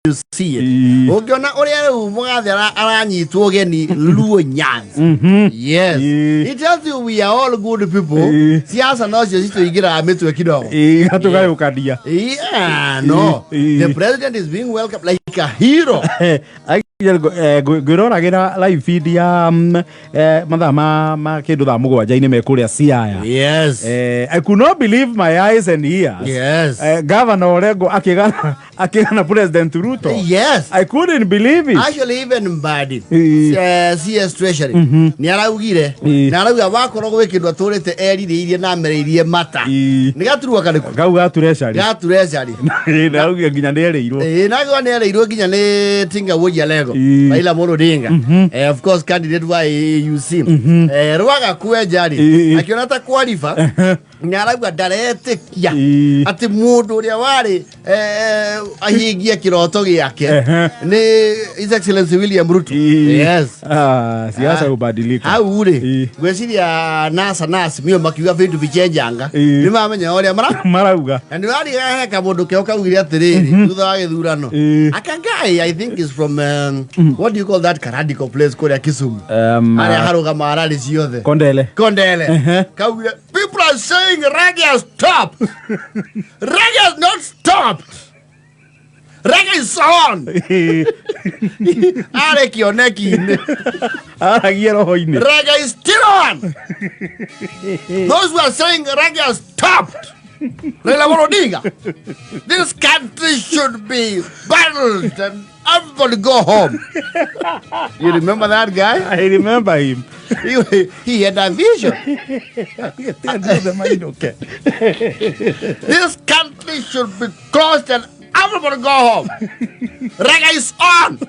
You see it. Ũngĩona ũrĩa rĩu mũgathe aranyitwo ũgeni Luo Nyanza. Yes. It tells you we are all good people. Siasa nocio citũingĩraga mĩtwe kidogo. Igatũgayũkania. Yeah, no. The president is being welcomed like a hero. Ngwĩroragĩra live feed ya mathaa ma kĩndũ thaa 7-inĩ me kũrĩa Siaya. I could not believe my eyes and ears. Governor Orengo akĩgana President Ruto. I couldn't believe it. Actually, even Mbadi, CS Treasury, nĩ araugire na arauga wakorwo gwĩ kĩndũ atũrĩte erirĩirie na amereirie mata. Nĩ gaturwa karĩkũ? Kau ga treasury. Ga Treasury. Na auge nginya nĩ erĩirwo. Ĩĩ, na gwa nĩ erĩirwo nginya nĩ Tinga Wuoji Alego. Raila Amolo Odinga. Of course candidate wa AUC. Rwaga kwenja rĩ, akiona ta kwariba, nĩ arauga ndaretĩkia atĩ mũndũ ũrĩa warĩ ahingie kĩroto gĩake nĩ His Excellency William Ruto. Yes. Ah, siasa hubadilika. Hau rĩ, ngwĩciria NASA nas mio makiuga vindu vichenjanga, nĩ mamenya ũrĩa mara marauga. Na nĩ ũrariga he kamũndũ keo kaugire atĩrĩrĩ thutha wa gĩthurano. Aka guy I think is from what do you call that radical place kũrĩa Kisumu, harĩa harũgamaga rally ciothe? Kondele. Kondele. Kaugire people are saying reggae has stopped. Reggae has not stopped. Reggae is on. Arĩ kĩoneki-inĩ. Aragia roho-inĩ. Reggae is still on. Those who are saying reggae has stopped, Raila Amolo Odinga, this country should be battled and everybody go home. You remember that guy? I remember him. He had a vision. Andũ mainũke. This country should be closed and everybody go home. Reggae is on.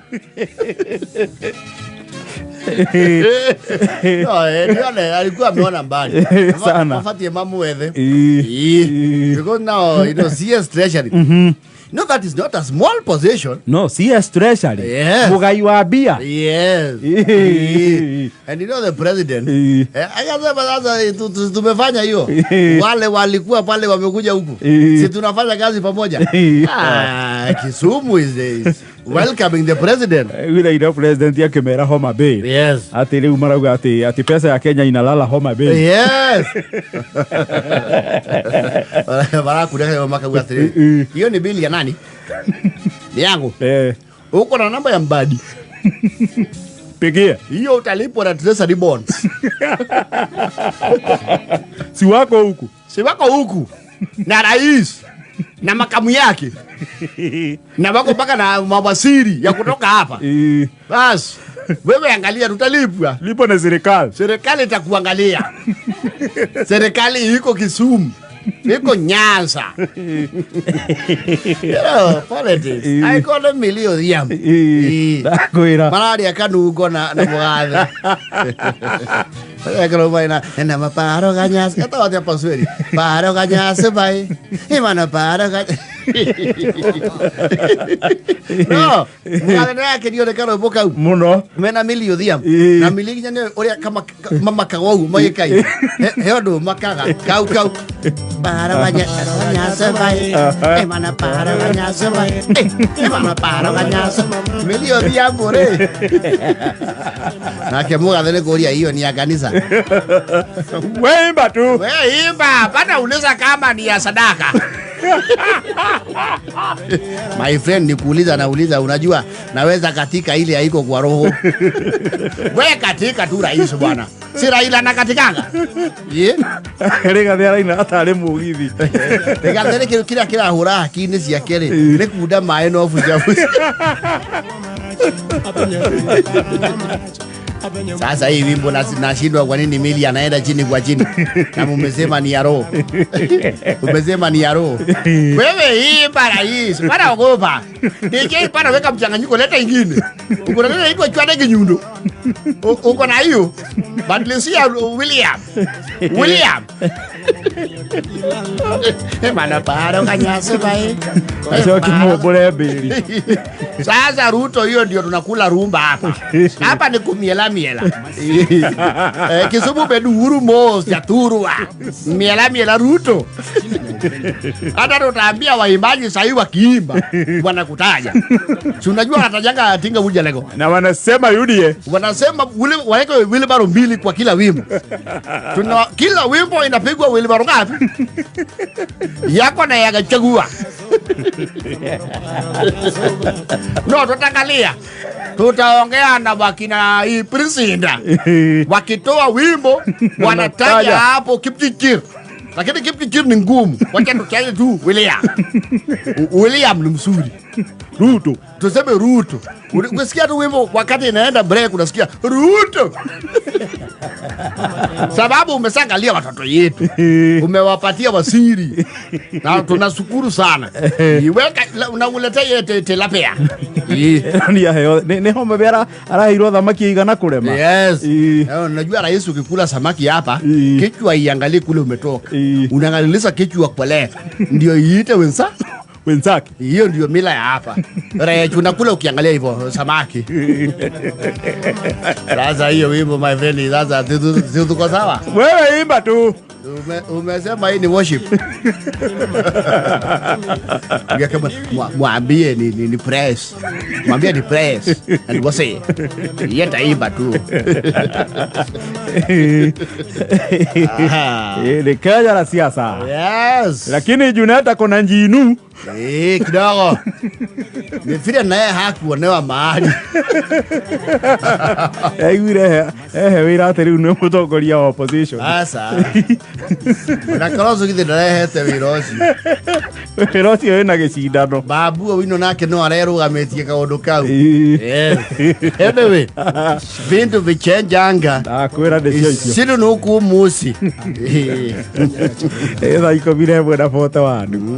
No, nione alikuwa ameona mbali. Sana. Mafatie mamwethe. Because now, CS Treasury. No, that is not a small position. No, CS Treasury. Yes. Mũgai wa mbia. Yes. And you know the president. Akasema sasa tumefanya hiyo. Wale walikuwa pale wamekuja huku. Si tunafanya kazi pamoja. Ah, Kisumu is welcoming the president. Wira ira president akĩmera Homa Bay. Atĩ rĩu marauga atĩ pesa ya Kenya inalala Homa Bay. Yes. Barakuria makauga atĩrĩrĩ, hiyo ni bili ya nani? Ni yangu. Uko na namba ya Mbadi? Pigie. Hiyo utalipwa na treasury bonds. Si wako huku. Si wako huku na rais na makamu yake na wako mpaka na mawaziri ya kutoka hapa. Bas, wewe angalia, tutalipwa. Lipo na serikali. Serikali itakuangalia. Serikali iko Kisumu, iko Nyanza. Politics. Aikona milio Odhiambo. Ndakwĩra. Mararia kanungo na mũgathe. Ekero na maparo ganyasi. Kata watia pasweri. Paro ganyasi bai. Imana paro ganyasi. No, mũgathe nĩ akenio nĩ karwĩmbo kau. Mũno. Mena Millie Odhiambo. Na Millie nginya nĩ ũrĩa kama mamakaga ũguo magĩkaina. He ũndũ makaga kau kau. Paro ganyasi bai. Imana paro ganyasi bai. Imana paro ganyasi. Millie Odhiambo rĩ. Nake mũgathe nĩ kũria hiyo ni ya kanisa. Weimba tu. We imba, bana uliza kama ni ya sadaka. My friend, ni kuuliza nauliza, unajua naweza katika ile haiko kwa roho. We katika tu rais bwana. Si Raila na katikanga. Ye. Rigathi araina atarĩ mũgithi. Rigathi nĩ kĩndũ kĩrĩa kĩrahũra haki-inĩ ciake rĩ, nĩ kunda maĩ no buja buja. Sasa hii wimbo nashindwa kwa nini Millie anaenda chini kwa chini. Na mumesema ni ya roho. Umesema ni ya roho. Wewe imba rais, bana ogopa. DJ bana weka mchanganyiko, leta ingine. Uko na nini inaitwa chwade kinyundo? Uko na hiyo? But Lucia William. William. Mana paro kanyasi bai. Acoki mumbũre mbĩri. Sasa Ruto, hiyo ndio tunakula rumba hapa. Hapa ni kumiela miela. Kisumu bedu huru mos jaturwa. Miela miela Ruto. Hata tutaambia waimbaji sahii wakiimba wanakutaja. Si unajua wanatajaga Tinga Wuja Lego. Na wanasema UDA. Wanasema ule waweke wheelbarrow mbili kwa kila wimbo. Tuna kila wimbo inapigwa wheelbarrow ngapi? Yako na ya Gachagua. No, tutaangalia. Tutaongea na wakina hii Prince Indah. Wakitoa wimbo wanataja Wanataja. Hapo Kipchirchir. Lakini Kipchirchir ni ngumu. Wacha tutaje tu William. William ni mzuri. Ruto. Tuseme Ruto. Ukisikia tu wimbo wakati inaenda break unasikia Ruto. Sababu umeshangalia watoto yetu. Umewapatia wasiri. Na tunashukuru sana. Iweka unauletea yete tilapia. Nĩ aheo nĩ homa bĩ araheirwo thamaki igana kũrema. Yes. Ii. Unajua rais ukikula samaki hapa, Ii. kichwa iangalie kule umetoka. Ii. Unaangalilisha kichwa kwa ndio iite wenza. Wenzake. Hiyo ndio mila ya hapa. Rech unakula ukiangalia hivyo samaki. Sasa hiyo wimbo, my friend, sasa si tuko sawa? Wewe imba tu. Umesema hii ni worship. Kama mwambie ni praise. Mwambie ni praise. And wase. Yeye taimba tu. Aha. Ni Kenya la siasa. Yes. Lakini Junet ako na njinu. Kidogo. Ni vile naye hakuonewa mahali. Aiguire ehe wĩra atĩ rĩu nĩ mũtongoria wa opposition. Sasa. Na Kalonzo githĩ ndarehete wĩra ũcio. Wĩra ũcio wĩna gĩcindano. Babu Owino nake no arerũgamĩtie kaũndũ kau. Ii. Yes. Anyway, vindu vichenjanga. Ndakwĩra nĩcio icio. Sino nuku musi. Ĩ thaa 11 na 41.